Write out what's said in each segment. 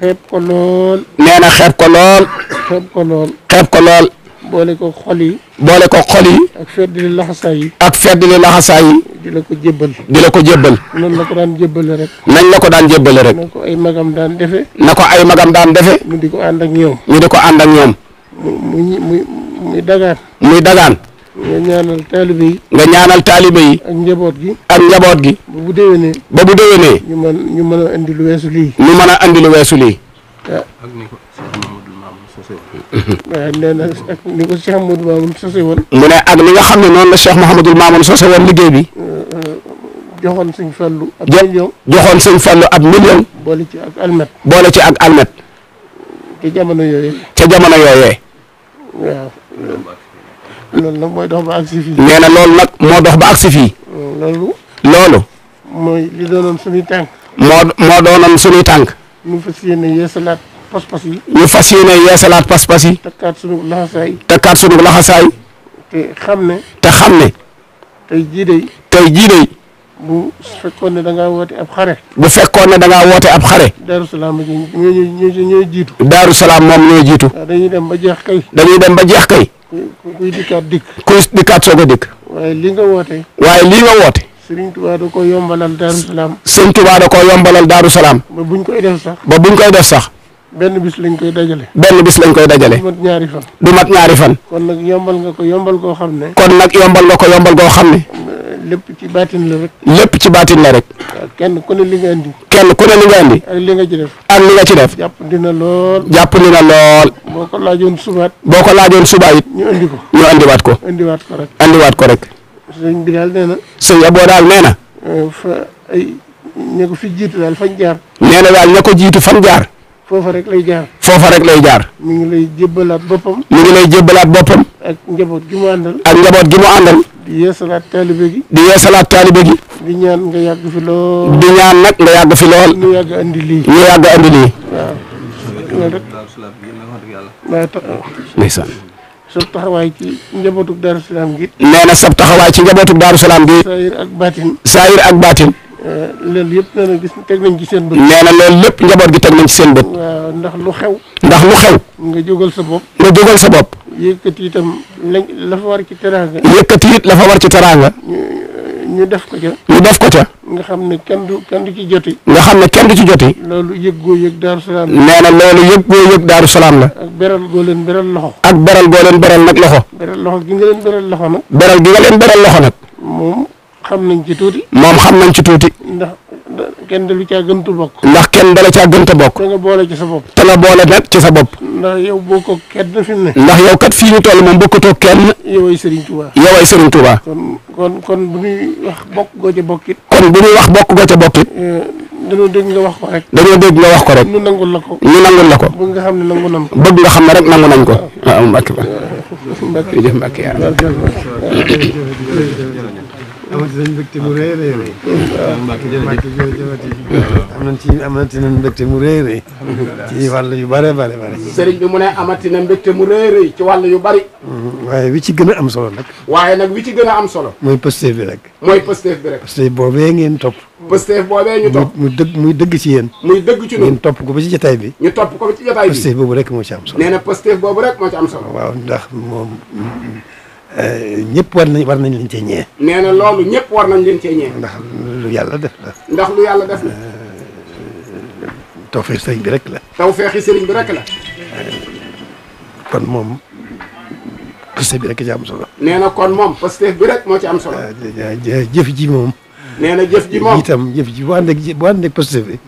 xeeb ko lool. nee na xeeb ko lool. xeeb ko lool. xeeb ko lool. boole ko xol yi. boole ko xol yi. ak feddali laxasaay yi. ak feddali laxasaay yi. di la ko jébbal. di la ko jébbal. noonu la ko daan jébbale rek. nañ la ko daan jébbale rek. na ko ay magam daan defe. na ko ay magam daan defe. mu di ko ànd ak ñoom. ñu di ko ànd ak ñoom. muy dagaan. muy dagaan. nga ñaanal taalibe yi. nga ñaanal taalibe yi. ak njaboot gi. ak njaboot gi. ba bu déwénee. ba bu déwénee. ñu mën a indi lu weesu lii. ñu mën a andi lu weesu lii. ak ni ko Cheikh Mouhamadul Mamoun sose woon. waaw nee na ak ni ko Cheikh Mouhamadul Mamoun sose woon. mu ne ak li nga xam ne noonu la Cheikh Mouhamadul Mamoun sose woon liggéey bi. joxoon sëñ Fallu ab million. joxoon sëñ Fallu ab million. boole ci ak almet. boole ci ak almet. ca jamono yooyee. ca jamono yooyee. waaw. loolu nag mooy dox ba agsi fii. nee na loolu nag moo dox ba agsi fii. loolu. mooy li doonoon suñuy tànk. moo doonoon suñuy tànk. ñu fas yéene yeesalaat pas-pas yi. ñu fas yéene yeesalaat pas-pas yi. takkaat sunu laxasaay. takkaat sunu laxasaay. te xam ne. tey jii de. bu fekkoon ne da ngaa woote ab xare. bu fekkoon ne da ngaa woote ab xare. Daaru Salaam ñooy jiitu. Daaru Salaam moom ñooy jiitu. waaw dañuy dem ba jeex kay. dañuy dem ba jeex kay. kuy dikkaat dikk. kuy dikkaat soog a dikk. waaye li nga woote. Sëriñ Tuubaa da ko yombalal Daaru Salaam. Sëriñ Tuubaa da ko yombalal Daaru Salaam. ba buñ koy def sax. benn bis lañ koy dajale. du mat ñaari fan. kon nag yombal nga ko yombal goo xam ne. lépp ci baatin la rek. waaw kenn ku ne li nga indi. ak li nga ci def. jàpp dina lool. boo ko laajoon subaat. ñu andiwaat ko rek. sëñ bi daal nee na. sëñ Abo daal nee na. ña ko fi jiitu daal fañ jaar. nee na daal ña ko jiitu fan jaar. foofa rek lay jaar. mi ngi lay jébbalaat boppam. ak njaboot gi mu àndal. di yeesalaat taalibe gi. di ñaan nga yàgg fi lool. ñu yàgg andi lii. waaw. loolu rek. ndeysaan. sab taxawaay ci njabootug Daaru Salaam gi. nee na sab taxawaay ci njabootug Daaru Salaam gi. saayir ak baatin. loolu yëpp nee na teg nañ ci seen bët. nee na loolu lépp njaboot gi teg nañ ci seen bët. waaw ndax lu xew. nga jógal sa bopp. yëkkati itam la fa war ci teraanga. ñu def ko ca. nga xam ne kenn du ci joti. loolu yëg goo yëg Daaru Salaam. nee na loolu yëg goo yëg Daaru Salaam la. ak beral goo leen beral loxo. nag loxo. beral loxo gi nga leen beral loxo nag. moom xam nañ ci tuuti. ndax kenn dalu caa gëntu bokk. te nga boole ci sa bopp. ndax yow boo ko kenn fi mu ne. ndax yow kat fii ñu toll moom bokkutoo kenn. yoway Serigne Touba. kon bu ñuy wax bokk goo ca bokkit. dañoo dégg nga wax ko rek. ñu nangul la ko. bëgg nga xam ne nangu nañ ko. nangu nañ ko. waaw Mbacke ba. Mbacke yaa amati nañ mbégte mu rëy rëy rëy. Mbacke amati nañ mbégte mu rëy rëy. ci wàll yu bare. sëriñ bi mu ne amati na mbégte mu rëy ci wàll yu bari. waaye wi ci gën a am solo nag. mooy Pastef bi rek. Pastef boobee ngeen topp. muy dëgg ci yéen. ngeen topp ko ba ci jotaay bi. Pastef boobu rek moo ci am solo. waaw ndax moom. ñëpp war nañ leen cee ñee. nee na loolu ñëpp war nañ leen cee ñee. ndax lu yàlla def la. tawfeex sëriñ bi rek la. kon moom Pastef bi rek ci am solo. nee na kon moom Pastef bi rek moo ci am solo. jëf ji moom. nee na jëf ji moom itam jëf ji bu ànd ak Pastef bi.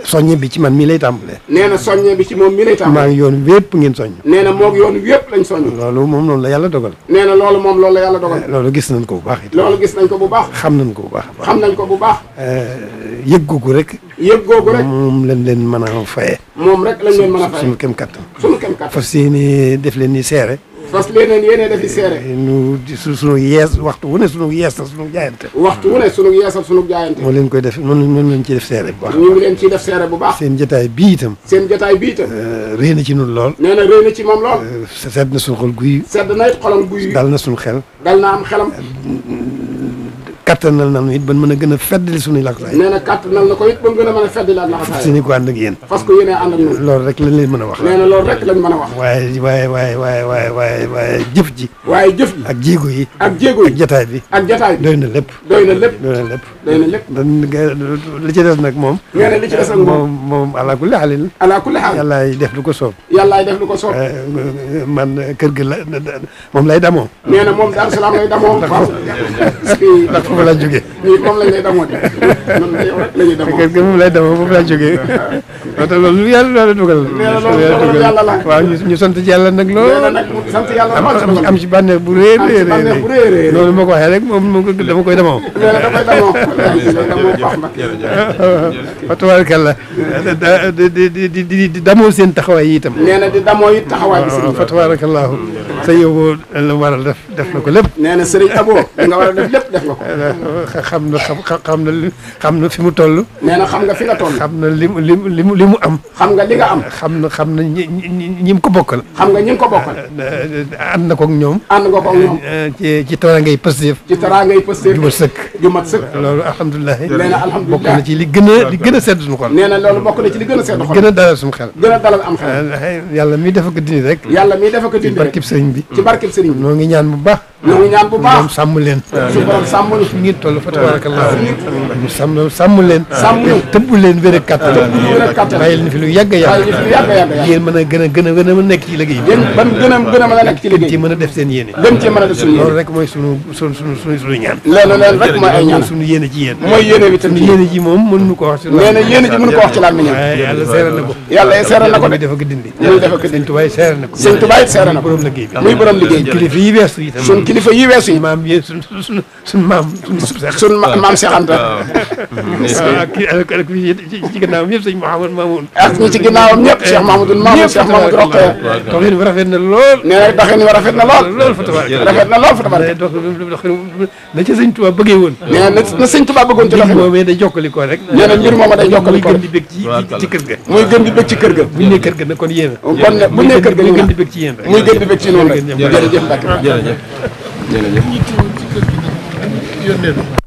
soññe bi ci man mii lay tàmbalee. nee na soññe bi ci moom mii lay tàmbalee. maa ngi yoon wépp ngeen soññ. nee na moog yoon wépp lañ soññ. loolu moom loolu la yàlla dogal. nee na loolu moom loolu la yàlla dogal. loolu gis nañ ko bu baax it. xam nañ ko bu baax. yëg googu rek. moom lañ leen mën a faye. suñu kem kattan. fas yéene def leen ni seere. sunu yees waxtu wu ne sunu yees sunu jaayante. moo leen koy def noonu lañ ciy def seere bu baax. ñu ngi leen ciy def seere bu baax. seen jotaay bii itam. réy na ci ñun lool. nee na réy na ci moom lool. sedd na sunu xol guy. sedd na it xolam guy. dal na sunu xel. dal na am xelam. kattanal nañu it ba mën a gën a feddali suñuy laxasaay. nee na kattanal na ko it ba gën a mën a feddali ak laxasaay. suñu ko ànd ak yéen. parce que yéen a ànd ak ñun. loolu rek lañ leen mën a wax. nee na loolu rek lañ mën a wax. waaye jëf ji. waaye jëf ji. ak jéego yi. ak jéego yi ak jataay bi. ak jataay bi doy na lépp. doy na lépp. doy na lépp. doy na lépp. li ci des nag moom. nee na li ci des nag moom ala kulli xaalin. ala kulli xaal. yàllaay def lu ko soob. yàllaay def lu ko soob. man kër gi la moom lay damoo. nee na moom Daaru Salaam lay damoo. ndax foofu laa jógee. moom lañ lay damoo de. noonu yow rek la ñuy damoo. kër gi moom lay damoo foofu laa jógee. te loolu yàlla dogal. nee na loolu yàlla la. waaw ñu sant yàlla nag lool. nee na nag sant yàlla lool. am ci bànneex bu rëy am ci bànneex bu rëy. loolu ma ko waxee rek moom dama koy damoo. nee na da koy damoo. damoo baax mbak. fa tabarakallah di damoo seen taxawaay yi itam. nee na di damoo it taxawaay bi sëriñ. fa tabarakallahu sa yóbboo la war a def na ko lépp. nee na sëriñ Abo li nga war a def lépp def nga ko. xam na fi mu toll. nee na xam nga fi nga toll. xam na li mu am. xam nga li nga am. xam na ñi mu ko bokkal. xam nga ñi mu ko bokkal. ànd na koog ñoom. ànd nga koog ñoom. ci teraangay Pastef. ci teraangay Pastef. ju mat sëkk. ju mat sëkk. loolu alhamdulilah. nee na alhamdulilah bokk na ci li gën a sedd suñu xol. nee na loolu bokk na ci li gën a sedd xol. gën a dalal suñu xel. gën a dalal am xel. yàlla mi dafa ko dindi rek. yàlla mi dafa ko dindi rek. barkib sëriñ bi. ci barkib sëriñ bi. noo ngi ñaan bu baax. noo ngi ñaan bu baax. moom sàmm leen. su borom sàmm ñu. fu ngeen toll fa tabarakallah. sàmm leen. sàmm ñu. tëbb leen wér ak kattan. wér ak kattan. bàyyi leen fi lu yàgg a yàgg. bàyyi leen fi lu yàgg a yàgg. yéen mën a gën a nekk ci liggéey bi. yéen ban gën a mën a nekk ci liggéey ci mën a def seen yéene. gën cee mën a def suñu yéene. loolu rek mooy sunu ñaan. leen rek mooy ay ñaan. sunu yéene ci yéen. mooy yéene bi tamit. yéene ji moom mënuñu ko wax ci. nee na yéene ji mënu ko wax ci làmmiñam. waaye yàlla seeral na ko. yàlla seeral na ko de. muy dafa ko dindi. muy dafa ko dindi. Sëñ Tuubaa seeral na ko. Sëñ Tuubaa seeral na ko. borom liggéey bi. muy borom liggéey bi. kilifa yi weesu itam. sun kilifa yi weesu yi. maam yi sun maam. sun maam Cheikh Anta. ak ci gannaawam ñëpp sëñ Mouhamadou Mamoun. ak ñi ci ginnaawam ñëpp Cheikh Mamadou Mamoun Cheikh Mamadou Rokhaya. doxin bi rafet na lool. nee na doxin bi rafet na lool. lool fa tabaaraka. rafet na lool fa tabaaraka. na ca sëñ Tuubaa bëggee woon. nee na sëñ Tuubaa bëggoon ci doxin. mbir moomee day jokkali ko rek. nee na mbir moom day jokkali ko muy gën di bëgg ci kër ga. muy gën di bëgg ci kër ga. bu ñu nee kër ga nag kon yéen a. kon ne bu ñu nee kër ga muy gën di bëgg ci yéen rek. muy gën di bëgg ci noonu rek. jërëjëf Mbacke. jërëjëf.